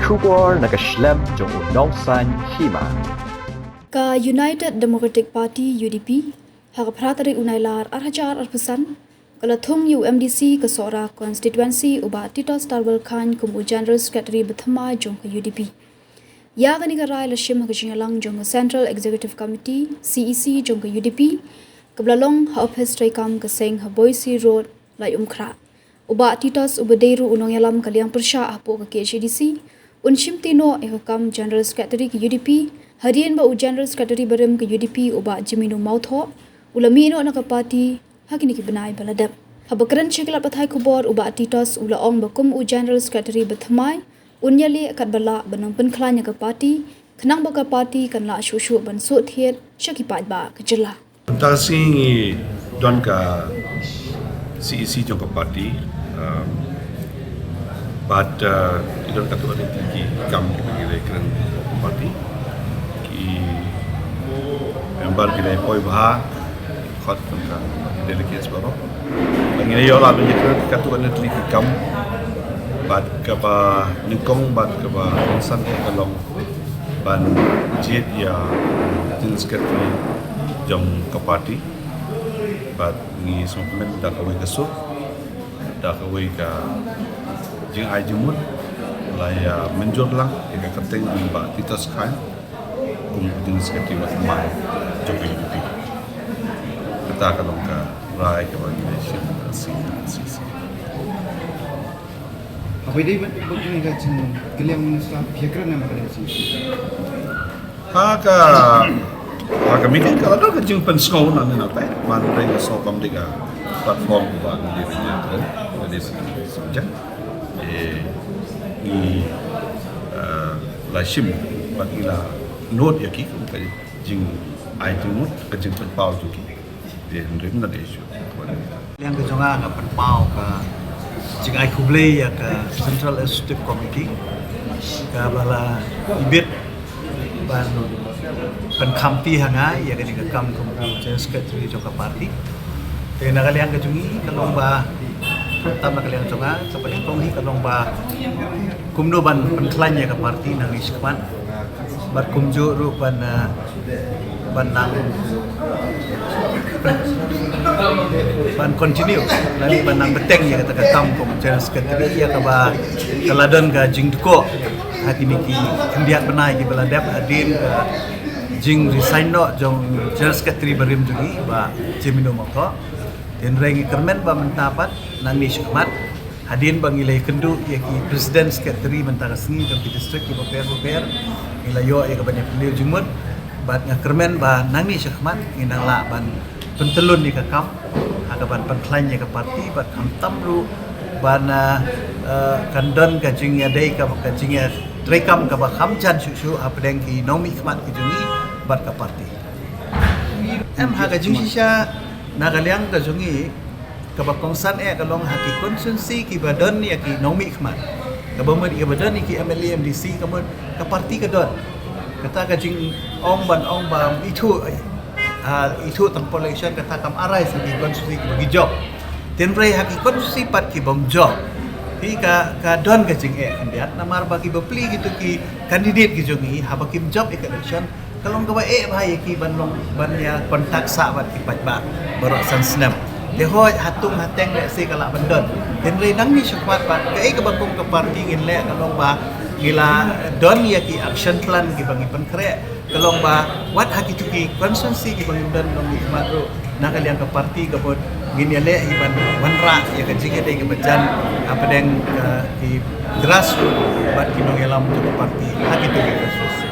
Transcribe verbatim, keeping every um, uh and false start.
Khubor na ka shlem jong u Nongsaiñ Hima. Ka United Democratic Party, U D P, ha ka phra tarik u Nailar ar hajar arphew san, ka la thung ïa u M D C ka Sohra Constituency u Bah Titos Tarwel Chyne kum u General Secretary ba thymmai jong ka U D P. Ïa kane ka rai la shim ha ka jingïalang jong ka Central Executive Committee, C E C, jong ka U D P, kaba la long ha ophis treikam ka seng ha Boise Road, Laitumkhrah. U Bah Titos uba dei ruh u nongïalam ka liang pyrshah hapoh ka K H A D C, un shimti noh ïa ka kam General Secretary ka U D P, hadien ba u General Secretary barim ka U D P u Bah Jemino Mawthoh u la mih noh na ka party ha kine ki bnai ba la dep. Haba kren sha ki lad pathai khubor, u Bah Titos u la ong ba kum u General Secretary ba thymmai, un ïaleh katba lah ban nang pynkhlaiñ ïa ka party, khnang ba ka party kan lah shuh shuh ban shu thied sha ki paidbah ka jylla. Mynta ka sngi ngi don ka C E C jong ka party, um, bad, uh, ngi don katto katne ki kam kiba ngi la kren ka party. Ki member ki la poi bha, khot ka delegates baroh. Ngi la ïoh lad ban ïakren katto katne ki kam, bad kaba nyngkong bad kaba kongsan ka long ban jied ïa u General Secretary jong ka party. Bad ngi sngewkmen da kawei ka sur, da kawei ka jingai jingmut, la ïa mynjur lang ïa ka kyrteng u Bah Titos Chyne kum u General Secretary ba thymmai jong ka U D P. Kata ka long ka rai kaba ngi la shim ha C E C. Haba ïadei bad, bad kane ka jingkylliang minister, phi ïakren ne em ha kane ka jingkylliang? Ha ka, ha ka meeting ka la don ka jingpynsngew na ne na tai, man reng ka sngewkam dei ka platform ba ngi dei ban ïakren, ngi dei ban ïakren. Eh, ngi, eh, la shim bad ngi la note ïa ki kum ka jingai jingmut, ka jingpynpaw jong ki. Te hynrei na dei shu. Liang ka jong nga nga pynpaw ka jingai khublei ïa ka Central Executive Committee kaba la ibit ban pynkhamti ha nga ïa kane ka kam kum u General Secretary jong ka party. Te na ka liang ka jong ngi ka long ba, tam na ka liang jong nga, kaba nyngkong hi ka long ba kumno ban pynkhlaiñ ïa ka party nangne shakhmat. Bad kumjuh ruh ban, ah, ban nang, ban continue lane ban nang bteng ïa kata ka kam kum General Secretary, ïa kaba ka la don ka jingdukor ha kine ki khyndiat bnai kiba la dep hadien ka jingresign noh jong General Secretary barim jong ngi Bah Jemino Mawthoh. Hynrei ngi kyrmen ba mynta pat nangne shakhmat, hadien ba ngi la ïakynduh ïa ki president secretary mynta ka sngi jong ki district kiba pher ba pher, ngi la ïoh ïa ka ban ïapylliew jingmut. Bad nga kyrmen ba nangne shakhmat ngin nang lah ban pyntyllun ïa ka kam ha ka ban pynkhlaiñ ïa ka party bad khamtam ruh ban, ah, ah, kan don ka jingïadei ka, ka jingïatreikam kaba kham jan shuh shuh hapdeng ki nongmihkhmat ki jong ngi bad ka party. Em, ha ka jingshisha na ka liang ka jong ngi, kaba kongsan eh ka long ha ki constituency kiba don ïa ki nongmihkhmat. Kaba mut ïa kaba don ïa ki M L A, M D C, ka mut ka party ka don. Kata ka jingong ban ong ba ithuh, ah, ithuh tang population kata kam arise ha ki constituency kiba ngi jop. Hynrei ha ki constituency pat kibym jop, hi ka, ka don ka jingeh khyndiat namar ba kiba plie kito ki candidate ki jong ngi haba kim jop ïa ka election, ka long kaba eh bha ïa ki ban long, ban ïa contact sah bad ki paidbah baroh san snem. Te hooid, hatung hateng lehse ka lah ban don. Hynrei nangne shakhmat pat kaei kaba kum ka party ngin leh ka long ba ngi la don ïa ki action plan kiba ngi pynkhreh, ka long ba wat ha kito ki constituency kiba ngim don nongmihkhmat ruh, na ka liang ka party ka mut ngin ïaleh hi ban wanrah ïa ka jingïadei kaba jan hapdeng, eh, ki grassroots bad ki nongïalam jong ka party ha kito ki constituency.